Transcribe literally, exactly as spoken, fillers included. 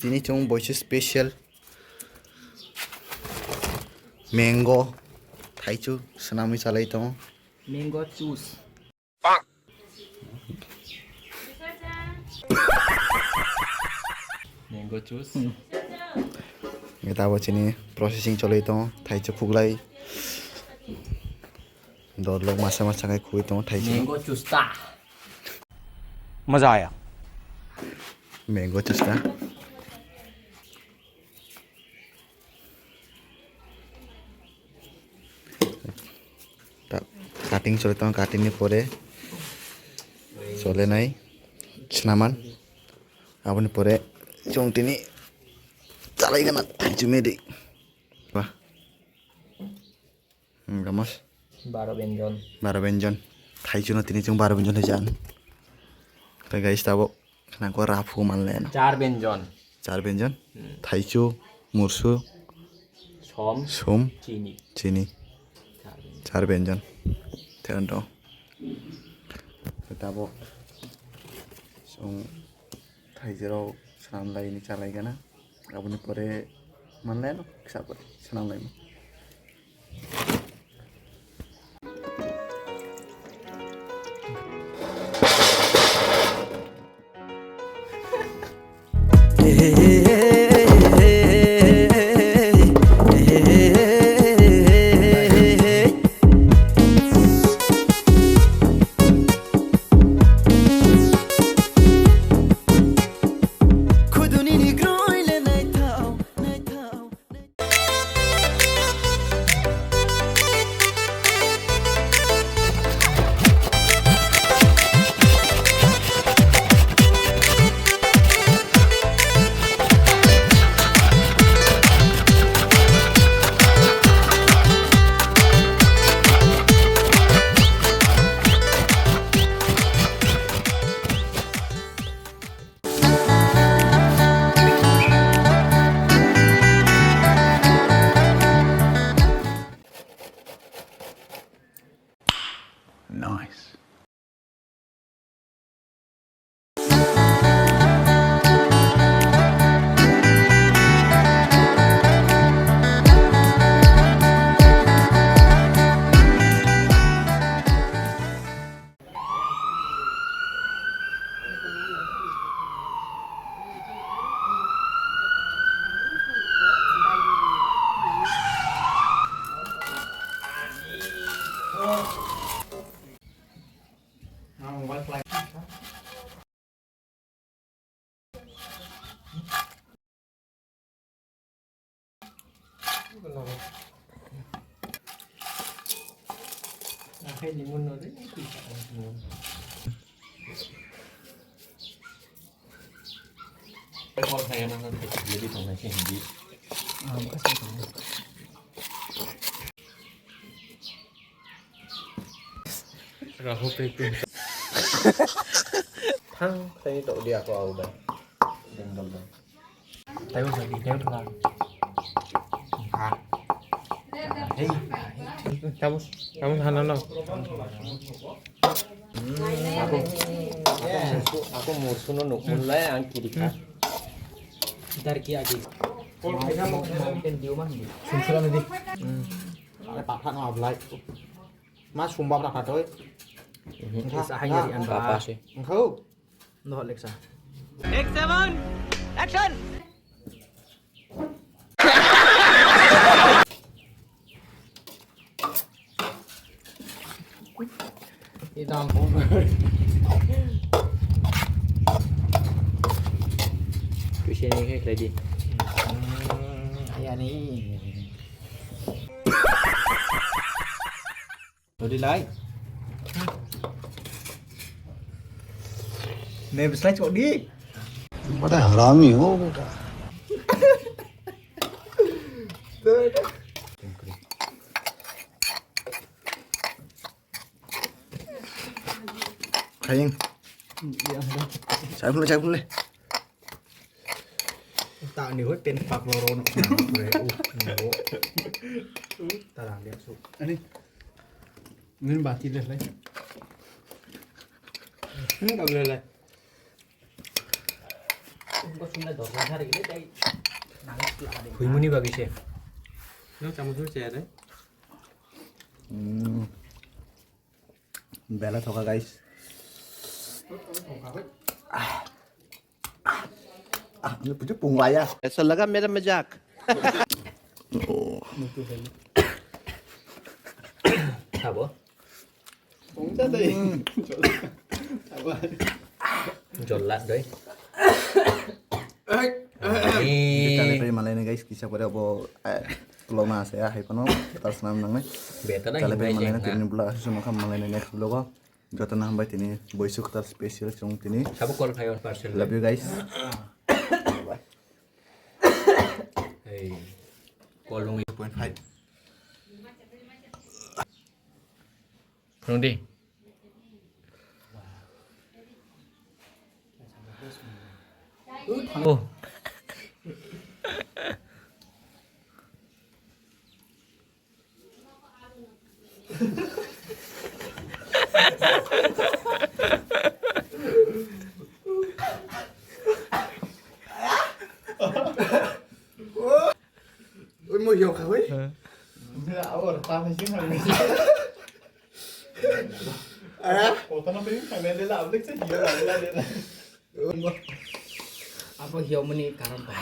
Tini chwng boise special mango thaichu swnamwi chalai tongo. Mango juice. Mango juice. Tabo chini processing chalai tongo, thaichu khuklai. Dorlok masa masa khai khugwi tongo thaichu. Mango juice ta. Maza aya. Mango juice ta. Ta-, cutting choli tongo, cutting ni pore chole nai sinaman. Aboni pore chwng tini chalai gana thaichu medi. Wah. Hmm, gamos. Baro benjon. Baro benjon. Thaichuno tini chwng baro benjon hai jan. Tei guys, tabo khnang ko raphu manle no. Char benjon. Char benjon. Hmm. Thaichu, mursu, som, som, chini. Chini. Char benjon. Char benjon. Theron to. Tabo chwng thaijero swnam lai ni chalai gana. Aboni pore manle no kisa pore swnam lai no. Nice. Rahu pe tu. Thang, thang ni tok dia ko au bai. Dengdol dong. Tayo sa di, tayo thang. Ha. Hey. Kamu, kamu hana no. Aku, aku, aku mursuno nuk mun lai ang kiri kha. Dar ki agi. Sumsula ni di. Are pakha no ablai. Ma sumba pra khatoi. Engkha, engkha. Apa sih? Engkha. No leksa. Take seven. Action. Idang. Kuisini khe khlai di. Ayani. Ready, lai. Ne, bislai chok di. बड़ा हरामी हो बेटा। Khayeng. Chai phunle, chai phunle. Ta ni hoi pen pak lo ro no. Ta rang dia su. Ani. Ngin bati le lai. Ngin ka le lai. Huimuni bagwi se. Nang chamung se chaya de. Hmm. Bela thoka, guys. Ah, ah, ah, ini pucuk pung waya. Aisa laga mera majak. Sabo? Pung ta dai. Hmm. Sabo. Jolla doi. Ai. Chale pai malai na, guys, kisa pore abo, eh, pulo na ase, ah, hai phano, tas nam nang nai. Beta na Chale pai hinmai malai na, jeng na. Tini vlog ase, suma kham malai na next vlog o. Joto na hambai tini, boisu kwtal special chwng tini. Sabo call khayo parcel. Love you, guys. Hey, call rung. Two point five. Phunung di. Oh. Ui, mo hiau kha, ui. Awar ta ni sing hang. Ah? Kota na ping kha, mele la ablik se hiau la la la. Apa hiau mani karam pa?